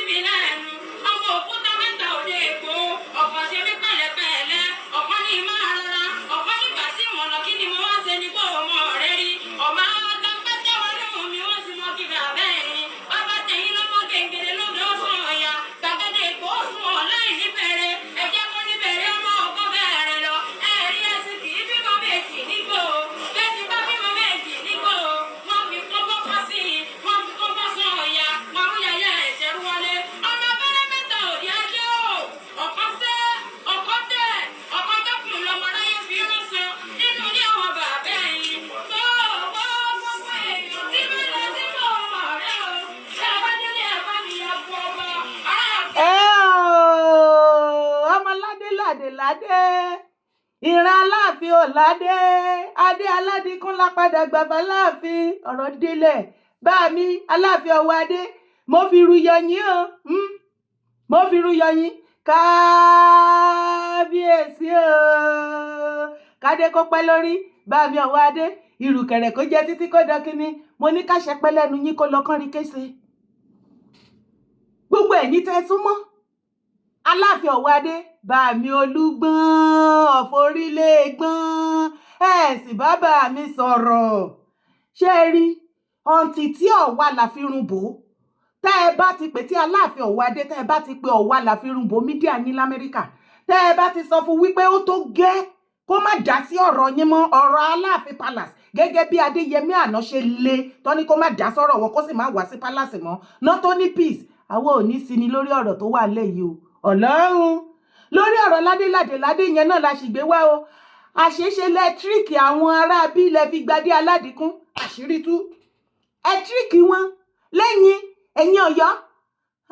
Mi lẹ́nu ọmọ òkúta mẹ́ta òde Èkó, ọ̀kan ṣe mí pẹ̀lẹ́pẹ̀lẹ́, ọ̀kan ní máa rọra, ọ̀kan nígbà tí ìmọ̀nà kí ni mo wá ṣe ní kó ọmọ rẹ rí ọmọ àgbàpẹ́tẹ́ wọnú mi, wọ́n sì mọ kí bàbá ẹ̀yìn bàbá tẹ̀yìn lọ́mọ gègèrè lọ́dọ̀ ọ̀sán ọ̀yà gbàgede Èkó sùn ọ̀ láì níbẹ̀rẹ̀ ẹ̀jẹ̀ kọ́ níbẹ̀rẹ̀ ọmọ ọkọ bẹ̀rẹ̀ lọ ẹ̀rí ẹ̀sìn kì í bímọ méjì nígbò bẹ́ẹ̀ bá bímọ méjì nígbò, wọ́n fi kọ́kọ́ kọ́ sí i, wọ́n fi kọ́kọ́ sàn ọ̀yà, wọ́n mú yàyà ẹ̀jẹ̀ rú wọlé ọmọ abẹ́rẹ́ mẹ́ta òdì ajé o, ọ̀kan fẹ́, ọ̀kan tẹ̀, ọ̀kan tó kù lọ́mọ láyé fi ránṣọ nínú ilé àwọn bàbá ẹ̀yìn gbogbo gbogbo èèyàn tí bẹ́ẹ̀ tí mo mọ̀ rẹ́ o, ṣé a bá délé ẹ̀ bá mi yà fún ọmọ ará. Ẹ ooo, ọmọládé ládé ládé, ìran Aláàfin ò ládé, adé aládìkún lápadà gbàfà láàfin. Ọ̀rọ̀ délẹ̀ bá mi, Aláàfin ọwọ́ adé, mo fi ru yọyín o, Mo fi ru yọyín. Kábíyèsí o, kádé kó pẹ́ lórí bá mi, ọwọ́ adé, ìrùkẹ̀rẹ̀ kó jẹ́ títí kó dọ́kínní. Mo ní káṣẹ pẹ́ lẹ́nu yín kó lọ kánrin kése. Gbogbo ẹ̀yin tẹ́ súnmọ́ Aláàfin Ọ̀wọ́adé, bàmí Olúgbọ́n ọ̀fọ̀rílẹ̀gbọ́n, ẹ̀ sì bá bàmí sọ̀rọ̀. Ṣé ẹ rí ọ̀ǹtì tí ọ̀wá la fi run bò ó? Tẹ́ ẹ bá ti pè tí Aláàfin Ọ̀wọ́adé, tẹ́ ẹ bá ti pe ọ̀wá la fi run bò media yín l'Amẹ́ríkà, tẹ́ ẹ bá ti sọ fún wípé ó tó gẹ́, kó má dá sí ọ̀rọ̀ yín mọ́, ọ̀rọ̀ Aláàfin palace, gẹ́gẹ́ bí Adéyẹmí àná ṣe le tọ́ni kó má dá sọ́rọ̀ wọn, kó sì má wá sí palace mọ́, not only peace. Àwọn ò ní sinmi lórí ọ̀rọ̀ tó wà nílẹ̀ yìí o. Ọlọ́run, lórí ọ̀rọ̀ ládéládé ládé yẹn náà la sì gbé wá o. Àṣeṣe lẹ trick àwọn ará bí ilẹ̀ fi gbadé aládìkún, àṣírí tú. Ẹ trick wọn lẹ́yìn ẹ̀yìn Ọ̀yọ́.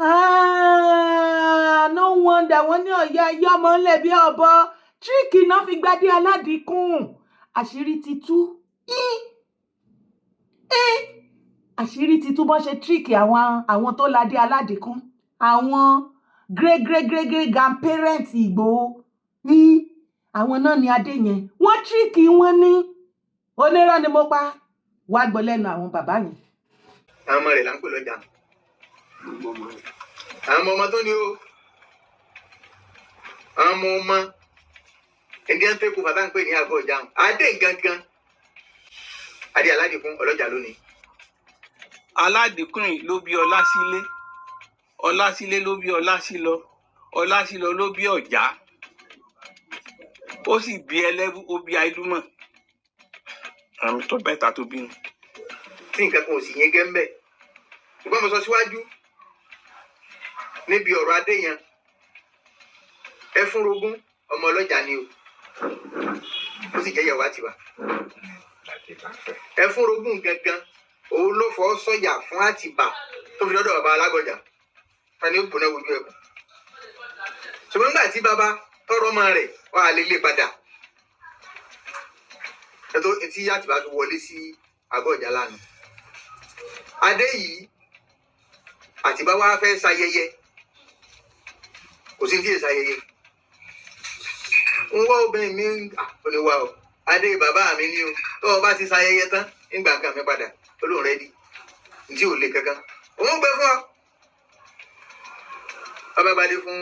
Ah, no wonder wọ́n ní Ọ̀yọ́ ayé ọmọ ńlẹ̀ bí ọ̀bọ. Trick náà fi gbadé aládìkún, àṣírí ti tú. Àṣírí ti tú bọ́n ṣe trick àwọn tó ládé aládìkún, àwọn great great great great grandparents Ìgbòho ní àwọn náà ní adé yẹn. Wọ́n trick wọn ní onírọ́ ni mo pa. Wá gbọ́ lẹ́nu àwọn bàbá yẹn. Àwọn ọmọ rẹ̀ là ń pè lọ́jà, àwọn ọmọ ọmọ tó ní o, àwọn ọmọ ọmọ ẹni ń tẹ́kù bàtà ń pè ní àgọ́ ọjà adé gangan, adé aládìkún ọlọ́jà lónìí. Aládìkún yìí ló bí Ọlásílé, Ọlásílé ló bí Ọlásílọ, Ọlásílọ ló bí Ọ̀já, ó sì bí Ẹlẹ́bú, ó bí Àìlúmọ̀. Àmì tó bẹ́ẹ̀ tó bínú. Tí nǹkan kan ò sì yẹn gẹ́ ń bẹ̀, ṣùgbọ́n mo sọ síwájú níbi ọ̀rọ̀ adé yẹn, Ẹfúnrogún ọmọ ọlọ́jà ni o, ó sì jẹ́ ìyàwó Àtìbà. Ẹfúnrogún gangan òun ló fọ́ sọ̀yà fún Àtìbà tó fi dọ́dọ̀ bàbá Alágọ̀jà tani ó gbóná wojú ẹkùn. Ṣùgbọ́n nígbà tí bàbá tọrọ ọmọ rẹ̀ wà á lé lé padà ẹtọ tí Àtìbà fi wọlé sí àgọ́ ọjà lánàá, adé yìí Àtìbà wá fẹ́ ṣayẹyẹ, kò sí ní tí ì ṣayẹyẹ ń wá obìnrin mi ó ní wá o, adé bàbá mi ní o, tó o bá ti ṣayẹyẹ tán nígbà kan mi padà, ó lóun ready ntí ò le kankan, òun gbé fún ọ. Ọba gbadé fún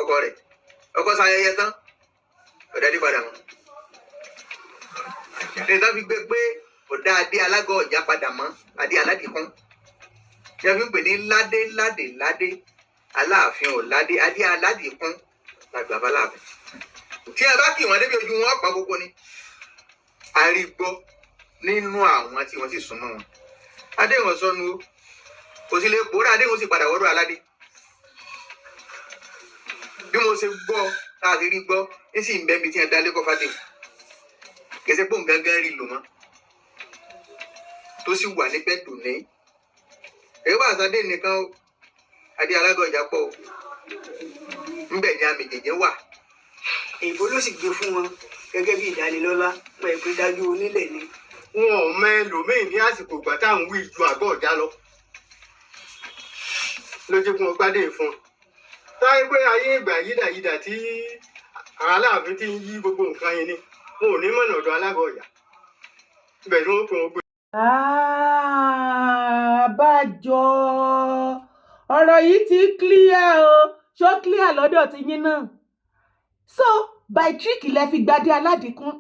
ọkọ rẹ̀, ọkọ ṣayẹyẹ tán, ọ̀dàdé padà mọ́ ní ìtàn fi gbé pé ọ̀dà adé alágọ̀ ọ̀jà padà mọ́ adé aládìkún ní a fi ń pè ní ládé ládé ládé Aláàfin ọ̀ládé, adé aládìkún làgbà bá láàfin. Tí a bá kì wọ́n débi, ojú wọn pa gbogbo ni a rí gbọ́ nínú àwọn tí wọ́n sì súnmọ́ wọn. Adé wọn sọnù o, kò sí lè pòórá, adé wọn sì padà wọ́dọ̀ aládé. Bí mo ṣe gbọ́ tá a ti rí gbọ́ ní sì ń bẹ́ mi tí ẹ dá lẹ́kọ̀ọ́ fàdé kẹsẹ́ pò ń gángan rí lò mọ́ tó sì wà níbẹ̀ dòní. Èyí wà sáde nìkan o, adé alágọ̀ ọjà pọ̀ o, ńbẹ̀ ni àmì jẹ̀jẹ̀ wà. Èèbó ló sì gbé fún wọn gẹ́gẹ́ bí ìdánilọ́lá pẹ̀ pé dájú onílẹ̀ ni. Wọn ò mọ ẹlòmíín ní àsìkò ìgbà tá à ń wí ju àgọ́ ọ̀já lọ, ló jẹ́ kí wọ́n gbádé fún un táyé pé ayé ìgbà yídàyídà tí àwọn Aláàfin ti ń yí gbogbo nǹkan yẹn ni wọn ò ní mọ̀nà ọ̀dọ̀ alágọ̀ ọ̀yà, ibẹ̀ ni wọ́n pè wọ́n gbé. Àbájọ Ọ̀rọ̀ yìí ti clear o. Ṣó clear lọ́dọ̀ ti yín náà? So by trick lẹ fi gbadé aládìkún.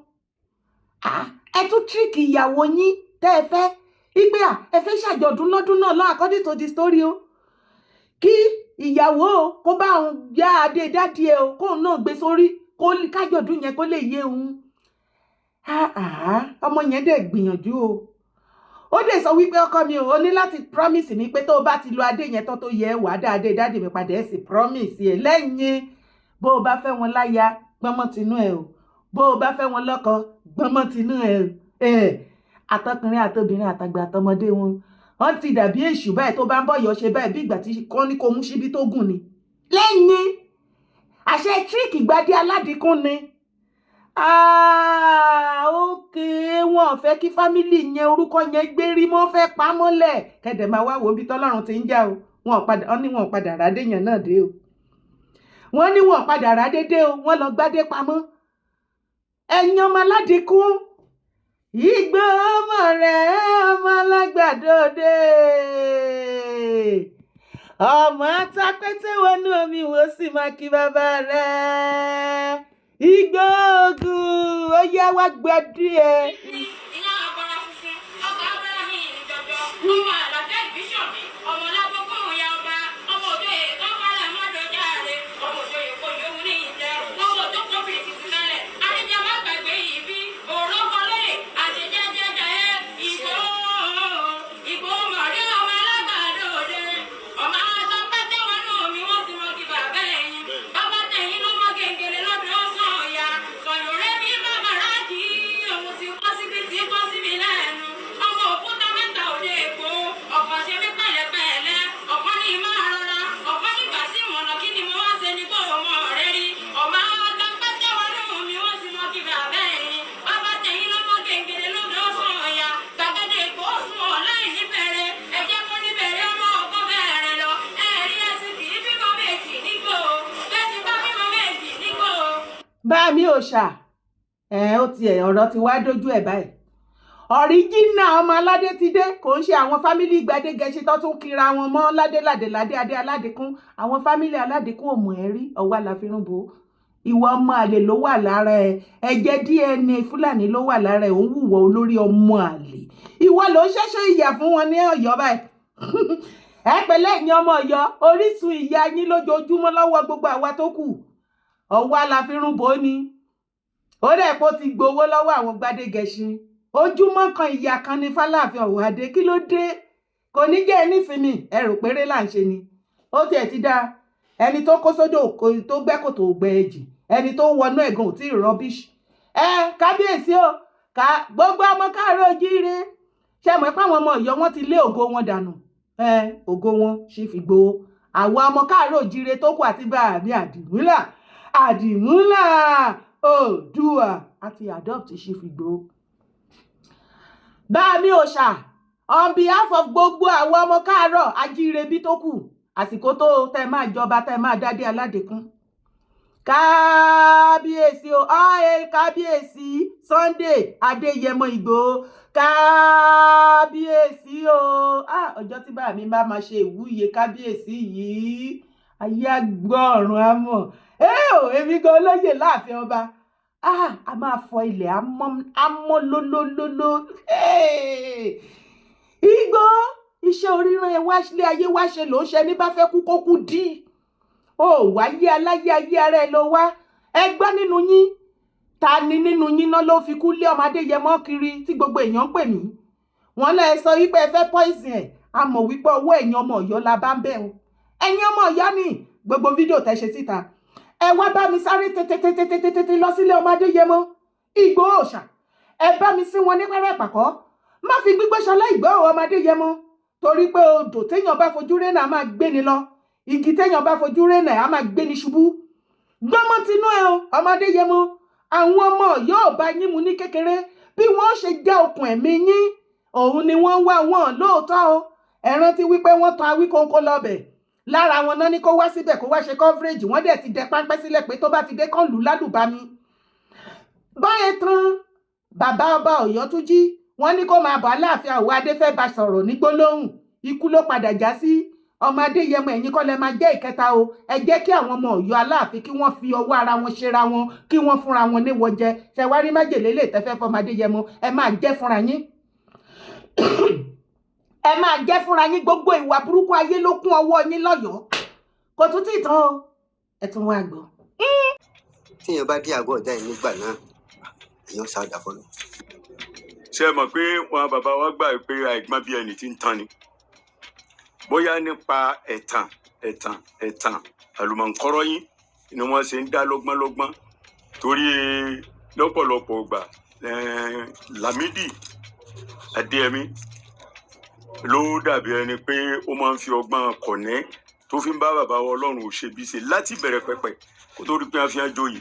Ah, ẹ tún trick ìyàwó yín tẹ́ ẹ fẹ́ ìgbé à ẹ fẹ́ ṣàjọ̀dún lọ́dún náà lọ, according to the story o, kí ìyàwó o kó bá òun yá adé daddy ẹ o, kóun náà gbé sórí kó kájọ̀dún yẹn kó lè yé òun. Ah, ah, ọmọ yẹn dẹ̀ gbìyànjú o. Ó dẹ̀ sọ wípé, "Ọkọ mi ò ní láti promise mi pé tó o bá ti lo adé yẹn tán tó yẹ, wàá dá adé daddy mi padà." Ẹ̀ sì promise ẹ̀ lẹ́yìn. Bó o bá fẹ́ wọn láya, gbọ́nmọ́ tinú ẹ̀ o. Bó o bá fẹ́ wọn lọ́kọ, gbọ́nmọ́ tinú ẹ̀ o. Ẹ̀ àtọkùnrin àtobìnrin àtàgbà àtọmọdé wọn, wọ́n ti dàbí èṣù báyìí. Tó bá ń bọ̀ yọ ṣe báyìí, bí ìgbà tí kò ní kó mú síbi tó gùn ni. Lẹ́yìn àṣẹ trick gbadé aládìkún ni. Ah, okay, wọn ò fẹ́ kí family yẹn, orúkọ yẹn gbérí mọ́, fẹ́ pa mọ́lẹ̀. Kẹ̀dẹ̀ máa wá wo ibi tọ́lọ́run ti ń jà o. Wọn ò padà, wọ́n ní wọn ò padà rádé yẹn náà dé o. Wọ́n ní wọn ò padà rádé dé o. Wọ́n lọ gbádé pamọ́. Ẹ̀yin ọmọ aládìkún, Ìgbò ọmọ rẹ̀, ọmọ alágbàdo dé, ọmọ atapẹ́tẹ́ wọnú omi, wò sì máa kí bàbá rẹ̀. Ìgbò ogun, ó yá, wá gbadé ẹ. Ìyá àbọ̀rọ̀ funfun, ọkọ̀ Abraham jọjọ, ọmọ àlàfẹ́ ìbísọ̀mí, ọmọ lábọ́kọ̀ òyà ọba, ọmọ òjòyè tó fara mọ́dọ̀jà rẹ̀, ọmọ òjòyè kò yóò ní ìjẹ, ọmọ òjò kọ́bìrì títí kalẹ̀, àríjà má gbàgbé ìbí, òrókọ lóye, àṣejẹ́jẹ́jà ẹ, Ìgbò, Ìgbò mọ̀rí ọmọ alágbàdo òde, ọmọ àtọ́pẹ́tẹ́ wọnú omi, wọ́n ti mọ kí bàbá ẹ̀yìn, bàbá tẹ̀yìn ló mọ gègèrè lọ́dún ọ̀sán ọ̀yà, sọ̀yọ̀ rẹ̀ mi bàbá rájì, òun ti kọ́ síbi tí kọ́ síbi lẹ́nu, ọmọ òkúta mẹ́ta òde Èkó, ọ̀kan ṣe mí pẹ̀lẹ́pẹ̀lẹ́, ọ̀kan ní máa rọra, ọ̀kan nígbà sí ìmọ̀nà. Kí ni mo wá ṣe ní kó ọmọ rẹ rí, ọmọ àtọ́pẹ́tẹ́ wọnú omi, wọ́n ti mọ kí bàbá ẹ̀yìn, bàbá tẹ̀yìn ló mọ gègèrè lọ́dún ọ̀sán ọ̀yà, gbàgede Èkó sùn ọ̀ láì níbẹ̀rẹ̀, ẹ̀jẹ̀ kò níbẹ̀rẹ̀, ọmọ ọkọ bẹ̀rẹ̀ lọ, ẹ̀rí ẹ̀sìn kì í bímọ méjì nígbò, bẹ́ẹ̀ ti bá bímọ méjì nígbò. Bá mi ò ṣà ẹ, ó tiẹ̀ ọ̀rọ̀ ti wá dójú ẹ̀ báyìí. Original ọmọ aládé ti dé. Kò ń ṣe àwọn family Gbadégẹṣin tó tún kira wọn mọ́ ládéládé ládé adé aládékún. Àwọn family aládékún ò mọ̀ ẹ́ rí. Ọwọ́ àlàfíràn bò ó. Ìwà ọmọ àlè ló wà lára ẹ. Ẹ̀jẹ̀ DNA Fúlàní ló wà lára ẹ. Òun wùwọ olórí ọmọ àlè. Ìwọ ló ń ṣẹ̀ṣẹ̀ ìyà fún wọn ní Ọ̀yọ́ báyìí. Ẹ pẹ̀lẹ́, ẹ̀yin ọmọ Ọ̀yọ́, orísun ìyà yín lójoojúmọ́ lọ́wọ́ gbogbo àwa tó kù. Ọwọ́ àlàfíràn bò ó ni. Ó dẹ̀ pé ó ti gbowó lọ́wọ́ àwọn Gbadégẹṣin. Ojúmọ́ kan, ìyà kan ní fàlàáfin Ọ̀wọ́adé. Kí ló dé? Kò ní jẹ́ nísìnyí. Ẹ rò péré là ń ṣe ni. Ó tiẹ̀ ti dáa. Ẹni tó kó sódò tó gbẹ́ kòtò gbẹ ẹ̀jì, ẹni tó wọnú ẹ̀gàn ò tí ì rubbish ẹ. Kábíyèsí o, ká gbogbo ọmọ káàárọ̀ ojíire, ṣe mọ̀ pé àwọn ọmọ Ọ̀yọ́ wọn ti lé ògo wọn dànù? Ẹ ògo wọn ṣì fi gbowó. Àwọn ọmọ káàárọ̀ ojíire tó kù àti bá àmì Àdìmúlà, Àdìmúlà Oòduà àti adopt ṣì fi gbowó. Báàmí òòṣà, on behalf of gbogbo àwọn ọmọ káàárọ̀ ajíire bí tó kù, àsìkò tó tẹ máa jọba, tẹ máa dádé aládékún. Kábíyèsí o, all kábíyèsí Sunday Adéyẹmọ Ìgbòho, kábíyèsí o. Ah, ọjọ́ tí bàmí bá máa ṣe ìwúyè kábíyèsí yìí, ayé àgbọ̀ ọ̀run á mọ̀. Ẹ ò èmi gan olóyè láàfin ọba. Ah, a máa fọ ilẹ̀ amọ́ lólólóló. Ìgbò, iṣẹ́ oríran ẹ wá sílé ayé wá ṣe ló ń ṣe. Ní bá fẹ́ kú, kó kú dí ó wáyé aláyé ayé ara ẹ lọ wá. Ẹ gbọ́, nínú yín, ta ni nínú yín náà ló fi kú lé ọmọ Adéyẹmọ kiri tí gbogbo èèyàn ń pè mí? Wọ́n lẹ sọ wípé ẹ fẹ́ poison ẹ̀. A mọ̀ wípé ọwọ́ ẹ̀yin ọmọ Ọ̀yọ́ la bá ń bẹ̀ o. Ẹ̀yin ọmọ Ọ̀yọ́ ni gbogbo fídíò tẹ́ ṣe síta. Ẹ wá bá mi sáré tètè lọ sílé ọmọ Adéyẹmọ Ìgbòho òòṣà. Ẹ bá mi sí wọn ní pẹ́rẹ́ ìpàkọ́. Má fi gbígbó ṣọlá Ìgbòho ọmọ Adéyẹmọ, torí pé odò téèyàn bá fojú rénà á máa gbé ni lọ, igi téèyàn bá fojú rénà á máa gbé ni ṣubú. Gbọ́mọ tinú ẹ o, ọmọ Adéyẹmọ. Àwọn ọmọ yóò bá yín mu ní kékeré. Bí wọ́n ṣe já okùn ẹ̀mí yín, òun ni wọ́n ń wá wọn lóòótọ́ o. Ẹ rántí wípé wọ́n tan Awíkóńkó lọ́bẹ̀ lára wọn náà ní kó wá síbẹ̀, kó wá ṣe coverage. Wọ́n dẹ̀ ti dẹ páńpẹ́ sílẹ̀ pé tó bá ti dé, kán lù lálùbami. Báyẹn tán, bàbá ọba Ọ̀yọ́túnjí, wọ́n ní kó máa bọ̀, Aláàfin Àwọ̀ Adé fẹ́ bá sọ̀rọ̀ ní gbólóhùn. Ikú ló padà já sí. Ọmọ Adéyẹmọ, ẹ̀yin kọ́ lẹ máa jẹ́ ìkẹta o. Ẹ jẹ́ kí àwọn ọmọ Ọ̀yọ́ Aláàfin kí wọ́n fi ọwọ́ ara wọn ṣera wọn, kí wọ́n fúnra wọn níwọ̀ jẹ. Ṣe wá rí májèlé lè tẹ́fẹ́ fọmọ Adéyẹmọ? Ẹ máa jẹ́ fúnra yín, ẹ máa jẹ́ fúnra yín. Gbogbo ìwà burúkú ayé ló kún ọwọ́ yín lọ́yọ̀ọ́. Kò tún tí ì tán o, ẹ tún wá gbọ́. Tíyẹn bá dé àgọ́ ọ̀já yìí nígbà náà, èèyàn ṣáàdà fọlọ́. Ṣé ẹ mọ̀ pé wọn bàbá wa gbà pé àìgbọ́n bí ẹni tí ń tán ni? Bóyá nípa ẹ̀tàn ẹ̀tàn ẹ̀tàn àlùmọ̀ǹkọ́rọ́ yín ni wọ́n ṣe ń dá lọ́gbọ́n lọ́gbọ́n, torí lọ́pọ̀lọpọ̀ ìgbà Lámídì Adéyẹmí ló dàbí ẹni pé ó máa ń fi ọgbọ́n kọ̀ní tó fi ń bá bàbá wa Ọlọ́run ò ṣe bí ṣe láti bẹ̀rẹ̀ pẹ̀pẹ̀ kó tó rí pé wọ́n fi hàn joyè.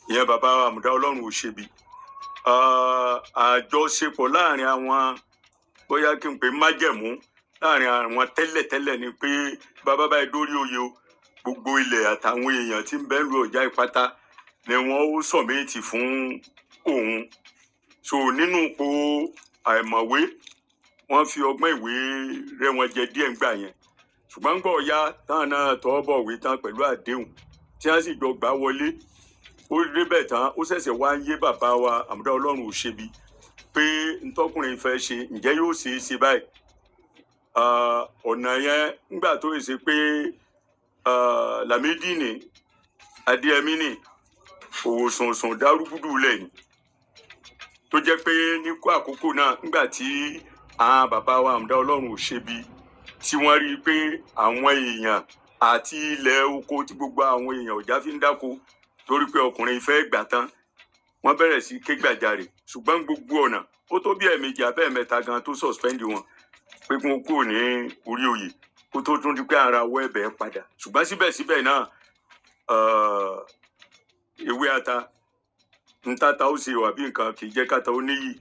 Ìyẹn bàbá wa Àmùdá Ọlọ́run ò ṣe bí àjọṣepọ̀ láàrin àwọn, bóyá kí n pè májẹ̀mú láàrin àwọn tẹ́lẹ̀tẹ́lẹ̀ ni pé bàbá báyìí dórí oyè o, gbogbo ilẹ̀ àtàwọn èèyàn tí ń bẹ lu ọ̀já ìpátá ni wọ́n ó submit fún òun. So nínú ipò àìmọ̀wé, wọ́n fi ọgbọ́n ìwé rẹ́ wọn jẹ díẹ̀ ńgbà yẹn. Ṣùgbọ́n gbọ́ ya táwọn náà tọ́ bọ̀wé tán pẹ̀lú àdéhùn tí wọ́n sì jọ gbà wọlé, ó débẹ̀ tán, ó ṣẹ̀ṣẹ̀ wá ń yé bàbá wa Àmúdá Ọlọ́run ò ṣebi pé ntọ́kùnrin fẹ́ ṣe, ǹjẹ́ yóò ṣe é ṣe báyìí? Ọ̀nà yẹn ńgbà tó ṣe pé Lámídì ní Adéyẹmí ní òwòsànsàn dárúgúdù lẹ́yìn tó jẹ́ pé ní kó àkókò náà, ńgbà tí àwọn bàbá wa Àmúdá Ọlọ́run ò ṣebi tí wọ́n rí i pé àwọn èèyàn àti ilẹ̀ oko tí gbogbo àwọn èèyàn ọ̀já fi ń dáko, torí pé ọkùnrin fẹ́ gbà tán, wọ́n bẹ̀rẹ̀ sí ké gbàjarè. Ṣùgbọ́n gbogbo ọ̀nà ó tó bí ẹ̀ẹ̀mejì abẹ́ẹ̀mẹ́ta gan tó suspend wọn pé kí wọ́n kúrò ní orí oyè, kó tó tún di pé ara wọ ẹ̀bẹ̀ padà. Ṣùgbọ́n síbẹ̀síbẹ̀ náà, ewé ata ntata ó ṣe wà bí nǹkan kì í jẹ́ káta ó níyì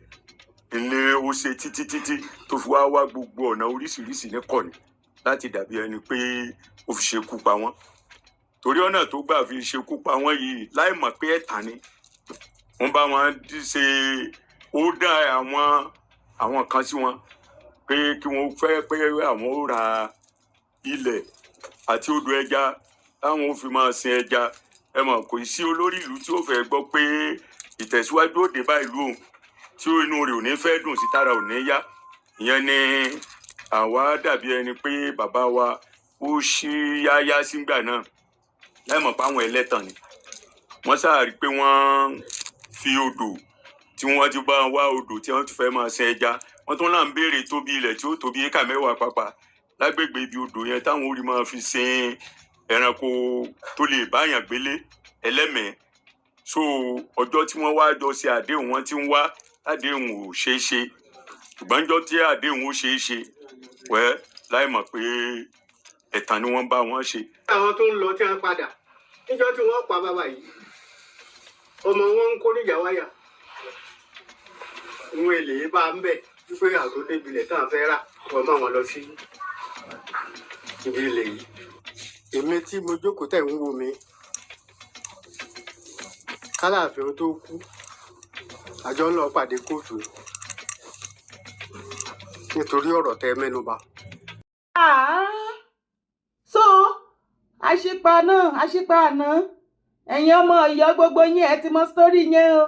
ní ó ṣe títí títí tó fi wá wá gbogbo ọ̀nà oríṣiríṣi ní kọ̀ní láti dàbí ẹni pé ó fi ṣekú pa wọ́n, torí ọ̀nà tó gbà fi ṣekú pa wọ́n yìí, láì mọ̀ pé ẹ̀tàn ni wọ́n bá wọn ṣe. Ó dá àwọn kan sí wọn pé kí wọ́n fẹ́ pé àwọn ó ra ilẹ̀ àti odò ẹja táwọn ó fi máa sin ẹja. Ẹ mọ̀, kò sí olórí ìlú tí ó fẹ́ gbọ́ pé ìtẹ̀síwájú òde bá ìlú òun tí inú rẹ̀ ò ní fẹ́ dùn sí, tára ò ní yá. Ìyẹn ni àwa dàbí ẹni pé bàbá wa ó ṣí yáyá sígbà náà, láì mọ̀ pé àwọn ẹlẹ́tàn ni wọ́n. Sáà rí i pé wọ́n fi odò tí wọ́n ti bá wá odò tí wọ́n ti fẹ́ máa sin ẹja, wọ́n tún náà ń béèrè tóbi ilẹ̀ tí ó tóbi éka 10 pàpà lágbègbè ibi odò yẹn táwọn orí máa fi sin ẹranko tó lè báyàn gbélé ẹlẹ́mẹ̀ẹ́. So ọjọ́ tí wọ́n wá jọ ṣe àdéhùn, wọn ti ń wá àdéhùn ò ṣeé ṣe, ṣùgbọ́n ọjọ́ tí àdéhùn ó ṣeé ṣe wẹ́, láì mọ̀ pé ẹ̀tàn ni wọ́n bá wọn ṣe. Àwọn tó ń lọ tí wọ́n padà níjọ́ tí wọ́n pa bàbá yìí, ọmọ wọn ń kó níjà wáyà ìwọn èlé bá ń bẹ̀ wípé àtò débi ilẹ̀ tán fẹ́ rà, wọ́n máa wọn lọ sí ibi ilẹ̀ yìí. Èmi tí mo jókòó tẹ̀ ń wo mi, kálàáfin tó kú, àjọ ń lọ pàdé kóòtù nítorí ọ̀rọ̀ tẹ́ mẹ́nuba. Ah, so àṣìpa náà, àṣìpa àná, ẹ̀yin ọmọ Ọ̀yọ́ gbogbo yín, ẹ ti mọ story yẹn o.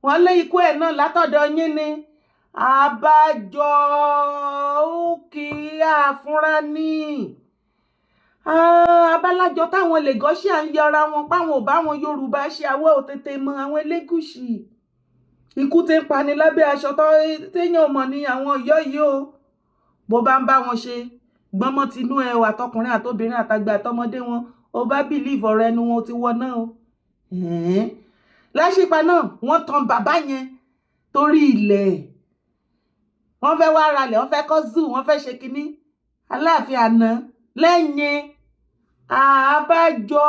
Wọ́n lé ikú ẹ̀ náà látọ̀dọ̀ yín ni. Àbájọ òkè àfúrá ní abálájọ táwọn Lagosian ń yọra wọn páwọn ò bá wọn Yorùbá ṣe. Àwọ̀ ò tètè mọ àwọn Elégùṣì. Ikú tí ń pani lábẹ́ aṣọ téèyàn mọ̀ ní àwọn Ọ̀yọ́ yìí o. Bó bá ń bá wọn ṣe gbọ́nmọ́ tinú ẹ o, àtọkùnrin àtobìnrin àtàgbà àtọmọdé wọn, ó bá believe ọ̀rọ̀ ẹnu wọn, ti wọ náà o. Láṣìpa náà, wọ́n tan bàbá yẹn torí ilẹ̀ wọ́n fẹ́ wá ralẹ̀, wọ́n fẹ́ kọ́ zoo, wọ́n fẹ́ ṣe kínní. Aláàfin àná lẹ́yìn àbájọ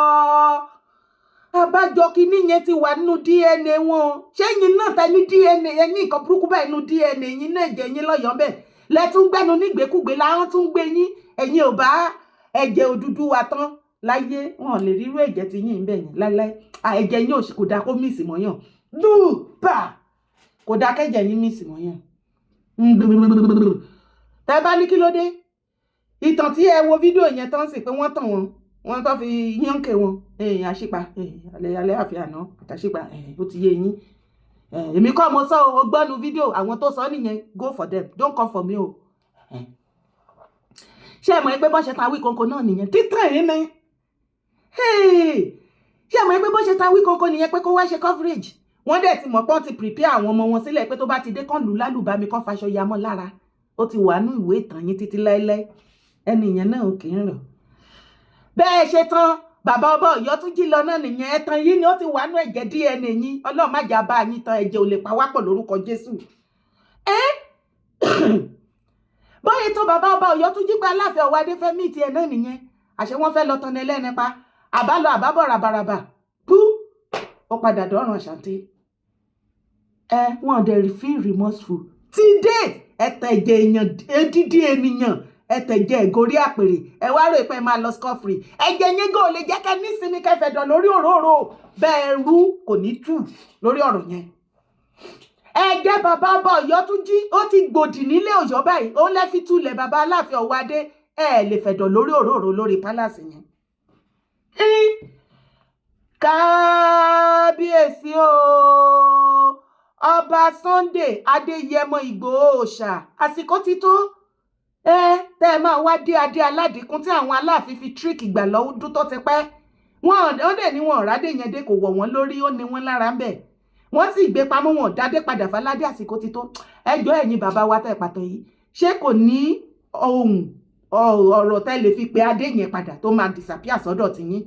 àbájọ kínní yẹn ti wà nínú DNA wọn. Ṣẹ́yìn náà ta ní DNA ẹ ní nǹkan burúkú báyìí nínú DNA yín náà, ẹ̀jẹ̀ yín lọ́yọ̀ọ́ bẹ́ẹ̀ lẹ́tún gbẹ́nu nígbèkúgbè láwọn tún gbé yín. Ẹ̀yin ò bá ẹ̀jẹ̀ Odùduwà tán láyé, wọn ò lè rírú ẹ̀jẹ̀ tí yín ń bẹ̀ yẹn láíláí. Ẹ̀jẹ̀ yín kò dáa kó mix mọ́yàn dùbà, kò dáa kẹ́jẹ̀ yín mix mọ́yàn. Tẹ́ bá ní kí ló dé? Ìtàn tí ẹ wo fídíò yẹn tán sì pé wọ́n tàn wọ́n, wọ́n tó fi yánkè wọn àṣìpa alẹ́ alẹ́ àfi àná àtàṣìpa, ó ti yé yín. Èmi kọ́ mo sọ o gbọ́nu fídíò, àwọn tó sọ nìyẹn. Go for them, don't come for me o. Ṣé ẹ mọ̀ pé bọ́n ṣe ta Wíkóńkó náà nìyẹn? Títàn yín ni. Ṣé ẹ mọ̀ pé bọ́n ṣe ta Wíkóńkó nìyẹn pé kó wá ṣe coverage? Wọ́n dẹ̀ ti mọ̀ pé wọ́n ti prepare àwọn ọmọ wọn sílẹ̀ pé tó bá ti dé, kán lù ú lálùbami, kán faṣọ ya mọ́ lára. Ó ti wà nú ìwé ìtàn yín títí láéláé. Ẹni yẹn náà ò kì í rọ̀ bẹ́ẹ̀ ṣe tán. Bàbá ọba Ọ̀yọ́ tún jí lọ náà nìyẹn. Ẹ̀tàn yìí ni, ó ti wà nú ẹ̀jẹ̀ DNA yín. Ọlọ́run má jà bá yín tán. Ẹ̀jẹ̀ ò lè pa wá pọ̀ lórúkọ Jésù. Ẹ́ bóyá tó bàbá ọba Ọ̀yọ́ tún jí pé Aláàfin Ọ̀wádé fẹ́ mí tiẹ̀ náà nìyẹn. Àṣẹ wọ́n fẹ́ lọ tán ẹlẹ́ni pa àbálọ àbábọ̀ ràbàràbà pú, ó padà dọ́rùn àṣàntì. Ẹ wọn dẹ̀ feel remorseful till date. Ẹ̀tẹ̀jẹ̀ èèyàn edidi ènìyàn, ẹ̀tẹ̀jẹ̀ ẹ̀górí àpèrè, ẹ wá rò pé ẹ máa lọ scot free. Ẹ̀jẹ̀ yín gò lè jẹ́ kẹ́ nísinmi kẹfẹ̀dọ̀ lórí òróró bẹ́ẹ̀ rú kò ní tù lórí ọ̀rọ̀ yẹn. Ẹ̀jẹ̀ bàbá ọba Ọ̀yọ́ tún jí, ó ti gbòdì nílé Ọ̀yọ́ báyìí. Ó lẹ́ fi túlẹ̀ bàbá Aláàfin Ọ̀wádé, ẹ lè fẹ̀dọ̀ lórí òróró lórí palace yẹn. Kábíyèsí o, Ọba Sunday Adéyẹmọ Ìgbòho Òòṣà, àsìkò ti tó ẹ tẹ́ ẹ máa wá dé adé aládìkún tí àwọn Aláàfin fi trick gbà lọ́dún tó ti pẹ́. Wọ́n ó dẹ̀ ní wọn ọ̀rádé yẹn dé, kò wọ̀ wọ́n lórí, ó ní wọ́n lára ń bẹ̀. Wọ́n sì gbé pamọ́, wọn dádé padà fáládé. Àsìkò ti tó. Ẹjọ́ ẹ̀yin bàbá wa tẹ́ pàtó yìí, ṣé kò ní ohun ọ̀rọ̀ tẹ́ lè fi pe adé yẹn padà tó máa disappear sọ́dọ̀ tiyín?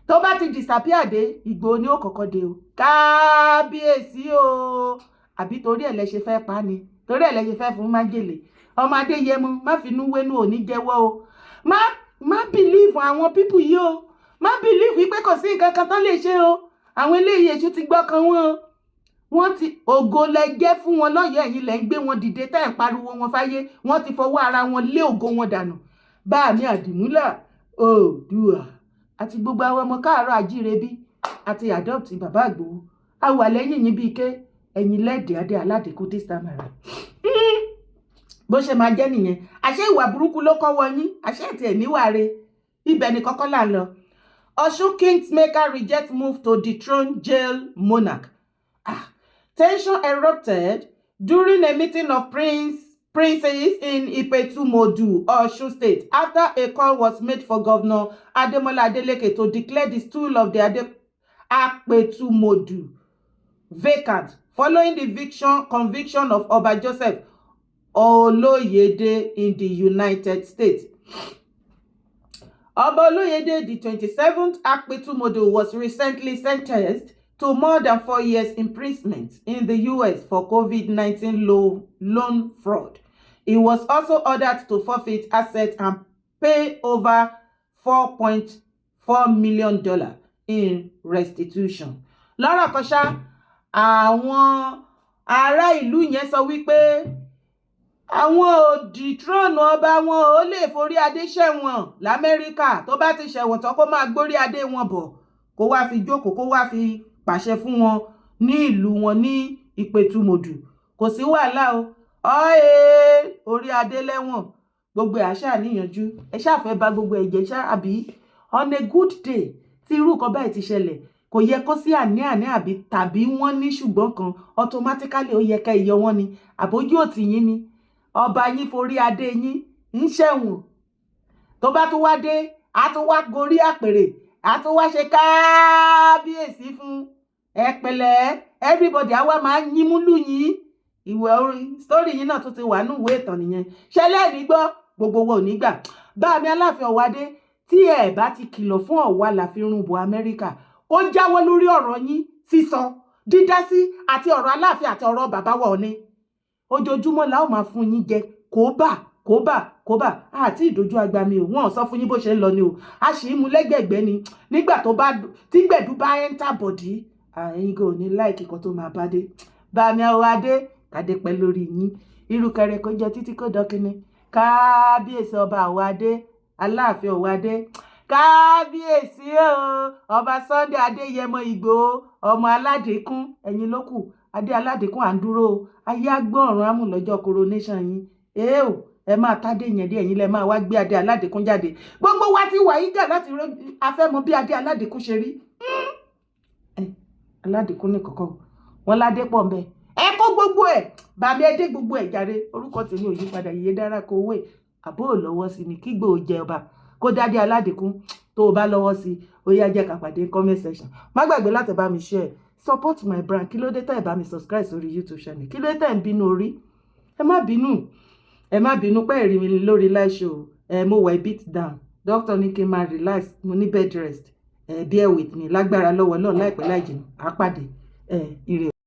Tó bá ti disappear dé, Ìgbòho ni ó kọ́kọ́ dé o. Kábíyèsí o, àbí torí ẹ̀ lẹ ṣe fẹ́ pa ni? Torí ẹ̀ lẹ ṣe fẹ́ fún májèlé? Ọmọ Adéyẹmọ, má finú wénú, ò ní jẹ́wọ́ o. Má believe àwọn people yìí o. Má believe pé kò sí nǹkan kan tó lè ṣe o. Àwọn eléyìí, èṣù ti gbọ́kàn wọn o. Wọ́n ti ògo lẹ jẹ́ fún wọn lọ́yọ̀ọ́. Ẹ̀yin lẹ ń gbé wọn dìde, tẹ́ ẹ̀ ń pariwo wọn fáyé. Wọ́n ti fọwọ́ ara wọn lé ògo wọn dànù. Báàmí Àdìmúlà Oòduà àti gbogbo àwọn ọmọ káàárọ̀ àjíire bí àti adopt bàbá Àgbòho, a wà lẹ́yìn yín bíi ké ẹ̀yin lẹ́ẹ̀dẹ̀ adé aládìkú this time around. Bó ṣe máa jẹ́ nìyẹn. Àṣé ìwà burúkú ló kọ́ wọ yín? Àṣé ẹ̀tì ẹ̀ níwà re? Ibẹ̀ ni kọ́kọ́ là ń lọ. Ọ̀ṣun kingmaker reject move to dethrone jail monarch. Ah, tension erupted during a meeting of princes in Ipetumodu, Osun State, after a call was made for Governor Ademola Adeleke to declare the stool of the Apetumodu vacant following the conviction of Oba Joseph Oloyede in the United States. Oba Oloyede, the 27th Akpetumodu, was recently sentenced to more than 4 years imprisonment in the US for COVID-19 loan fraud. He was also ordered to forfeit assets and pay over $4.4 million in restitution. Lọ́rọ̀ kan ṣá, àwọn ará ìlú yẹn sọ wípé àwọn ò dethrone ọba wọn, ò lè forí adé ṣẹ̀wọ̀n lamẹ́ríkà. Tó bá ti ṣẹ̀wọ̀n tán, kó máa gbórí adé wọn bọ̀, kó wá fi jókòó, kó wá fi pàṣẹ fún wọn ní ìlú wọn ní Ìpẹ̀tùmọ̀dù. Kò sí wàhálà o. Ọ̀ẹ́ orí adé lẹ́wọ̀n, gbogbo ẹ̀ àṣà níyànjú. Ẹ ṣáà fẹ́ bà gbogbo ẹ̀ jẹ́ ṣá, àbí? On a good day, tí irú nǹkan báyìí ti ṣẹlẹ̀, kò yẹ kó sí àní-àní àbí tàbí wọ́n ní ṣùgbọ́n kan. Automatically, ó yẹ ká yọ wọ́n ni. Àbójú òtí yín ni ọba yín forí adé yín ń ṣẹ̀wọ̀n. Tó bá tún wá dé, á tún wá gorí àpèrè, á tún wá ṣe káábíyèsí fún ẹ pẹ̀lẹ́. Everybody á wá máa yínmú lù yín. Ìwé orin story yín náà tún ti wà nínú ìwé ìtàn nìyẹn. Ṣẹlẹ̀ ní gbọ́, gbogbo wa ò ní gbà. Bá mi Aláàfin Ọ̀wádé, tí ẹ bá ti kìlọ̀ fún Ọ̀wá Láfírùnbù Amẹ́ríkà kó jáwọ́ lórí ọ̀rọ̀ yín sísọ, dídá sí àti ọ̀rọ̀ Aláàfin àti ọ̀rọ̀ bàbá wa Ọ̀ní, ojoojúmọ́ la ó máa fún yín jẹ kóbà kóbà kóbà àti ìdójú agbami o. Wọn ò sọ fún yín bó ṣe ń lọ ni o. A sì ń mú lẹ́gbẹ̀gbẹ́ ni. Nígbà tó bá tí gbẹ̀dú bá enter body, ẹ̀yin kò ní like kan tó máa bá dé. Bàmí àwọn adé kàdé pẹ́ lórí yín, irúkẹrẹ kó jẹ títí kó dọ́kínní. Kábíyèsí ọba àwọn adé, Aláàfin Ọ̀wádé, kábíyèsí o, Ọba Sunday Adéyẹmọ Ìgbòho, ọmọ aládìkún, ẹ̀yin ló kù. Adé aládìkún, à ń dúró o. Ayé á gbọ́, ọ̀run á mú lọ́jọ́ coronation yín. Ẹ o. Ẹ máa tádé yẹn dé, ẹ̀yin lẹ máa wá gbé adé aládìkún jáde. Gbogbo wa ti wà yígà láti afẹ́mọ bí adé aládìkún ṣe rí. Aládìkún ní kọ̀kọ́ wọn ládé pọ̀ ń bẹ. Ẹ kó gbogbo ẹ̀ bàmí, ẹ dé gbogbo ẹ̀ jáde. Orúkọ tèmi ò yí padà, Yèyé Dára kó owó ẹ̀ àbó ò lọ́wọ́ sí ni kígbó jẹ ọba kó dádé aládìkún. Tó o bá lọ́wọ́ sí, ó yá, jẹ́ ká pàdé comment section. Má gbàgbé láti bá mi share, support my brand. Kí ló dé tẹ́ ẹ̀ bá mi subscribe sórí YouTube channel? Kí ló dé tẹ́ ẹ̀ ń bínú orí? Ẹ má bínú, ẹ má bínú pé ẹ̀rí mi lórí live show. Ẹ mo wà a bit down, doctor ní kí n máa relax, mo ní bed rest. Ẹ bear with me. Lágbára lọ́wọ́ Ọlọ́run, láìpẹ́ láì jìnnà á pàdé. Ẹ ire.